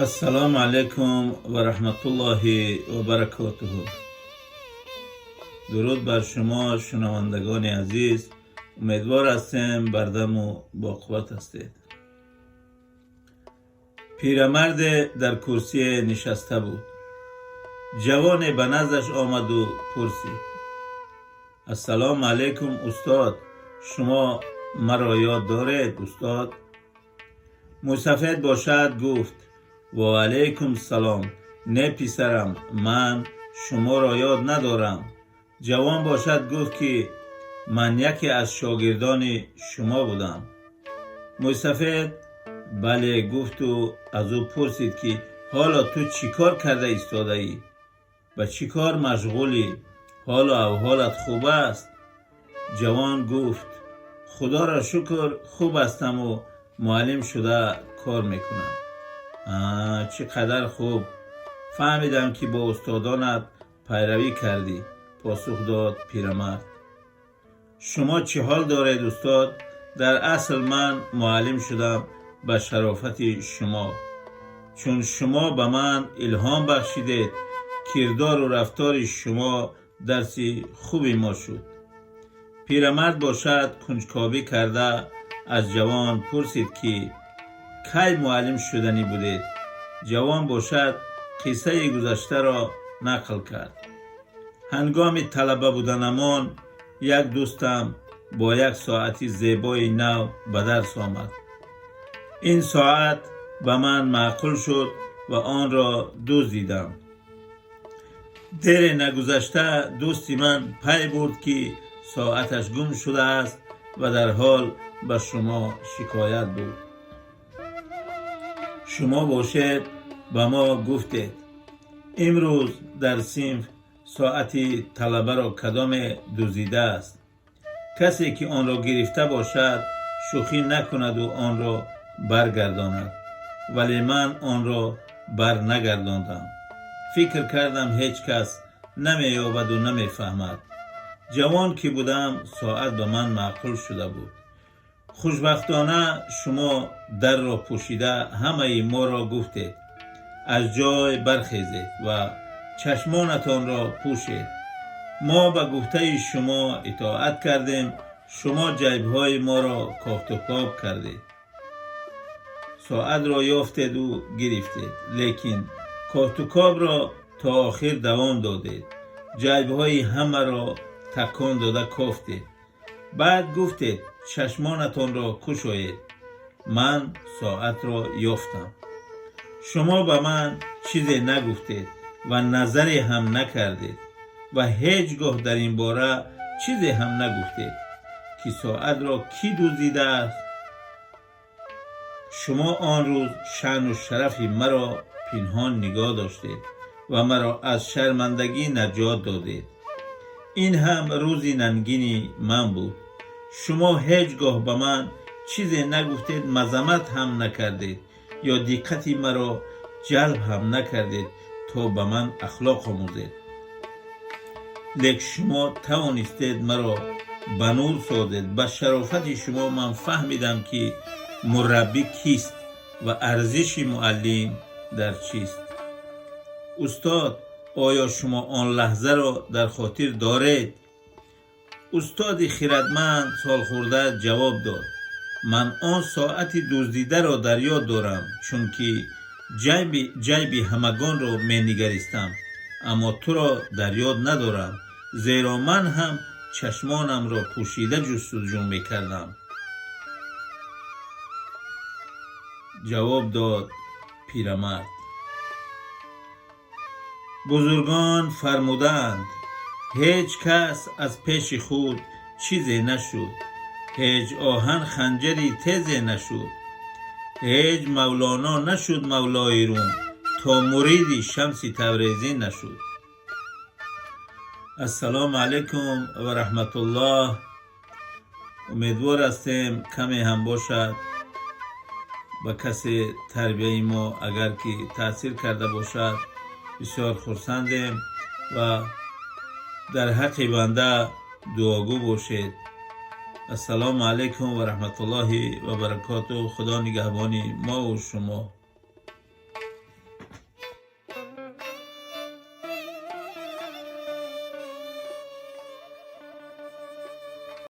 Ассалому алайкум ва раҳматуллоҳи ва баракотуҳу. Дуруд бар шумо, шунавандагони азиз. Умедвор ҳастем, бардаму боқувват ҳастед. Пирамарде дар курсие нишаста буд. Ҷавоне ба наздаш омаду пурсид: «Ассалому алайкум, устод, шумо маро ёд доред, устод?» Мӯйсафед бошад гуфт: «Ва алайкум салом, не, писарам, ман шуморо ёд надорам». Ҷавон бошад гуфт, ки ман яке аз шогирдони шумо будам. Мӯйсафед бале гуфту аз ӯ пурсид, ки ҳоло ту чӣ кор карда истодаӣ, ба чӣ кор машғулӣ, ҳолу аҳволат хуб аст? Ҷавон гуфт: «Худоро шукр, хуб ҳастаму муаллим шуда кор мекунам». «Чӣ қадар хуб! Фаҳмидам, ки бо устодонат пайравӣ кардӣ», посух дод пирамард. «Шумо чӣ ҳол доред, устод? Дар асл ман муаллим шудам ба шарофати шумо, чун шумо ба ман илҳом бахшидед. Кирдору рафтори шумо дарси хуби мо шуд». Пирамард бошад кунҷкобӣ карда аз ҷавон пурсид, ки кай муаллим шуданӣ будед? Ҷавон бошад қиссаи гузаштаро нақл кард: «Ҳангоми талаба буданамон як дӯстам бо як соати зебои нав ба дарс омад. Ин соат ба ман маъқул шуд ва онро дуздидам. Дере нагузашта дӯсти ман пай бурд, ки соаташ гум шудааст, ва дарҳол ба шумо шикоят бурд. Шумо бошед ба мо гуфтед: имрӯз дар синф соати талабаро кадоме дуздидааст? Касе ки онро гирифта бошад, шӯхӣ накунаду онро баргардонад. Вале ман онро барнагардондам. Фикр кардам, ҳеҷ кас намеёбаду намефаҳмад. Ҷавон ки будам, соат ба ман маъқул шуда буд. Хушбахтона, шумо дарро пӯшида ҳамаи моро гуфтед: аз ҷой бархезед ва чашмонатонро пӯшед. Мо ба гуфтаи шумо итоат кардем. Шумо ҷайбҳои моро кофтукоб кардед, соатро ёфтеду гирифтед, лекин кофтукобро то охир давом додед, ҷайбҳои ҳамаро такон дода кофтед. Баъд гуфтед: чашмонатонро кушоед. Ман соатро ёфтам. Шумо ба ман чизе нагуфтед ва назаре ҳам накардед ва ҳеҷ гоҳ дар ин бора чизе ҳам нагуфтед, ки соатро кӣ дуздидааст. Шумо он рӯз шаъну шарафи маро пинҳон нигоҳ доштед ва маро аз шармандагӣ наҷот додед. Ин ҳам рӯзи нангини ман буд. Шумо ҳеҷ гоҳ ба ман чизе нагуфтед, мазаммат ҳам накардед ё диққати маро ҷалб ҳам накардед, то ба ман ахлоқ омӯзед. Лек шумо тавонистед маро ба нур созед. Ба шарофати шумо ман фаҳмидам, ки мураббӣ кист ва арзиши муаллим дар чист. Устод, оё шумо он лаҳзаро дар хотир доред?» Устоди хирадманд солхӯрда ҷавоб дод: «Ман он соати дуздидаро дар ёд дорам, чунки ҷайби ҳамагонро менигаристам, аммо туро дар ёд надорам, зеро ман ҳам чашмонамро пӯшида ҷустуҷӯ мекардам», ҷавоб дод пирамард. Бузургон фармудаанд: ҳеҷ кас аз пеши худ чизе нашуд, ҳеҷ оҳан ханҷари тезе нашуд, ҳеҷ Мавлоно нашуд мавлои Рум, то муриди Шамси Табрезӣ нашуд. Ассалому алайкум ва раҳматуллоҳ. Умедвор ҳастем, каме ҳам бошад, ба касе тарбияи мо агар ки таъсир карда бошад, бисёр хурсандем ва дар ҳаққи банда дуогӯ бошед. Ассалому алайкум ва раҳматуллоҳи ва баракоту. Худо нигаҳбони мову шумо.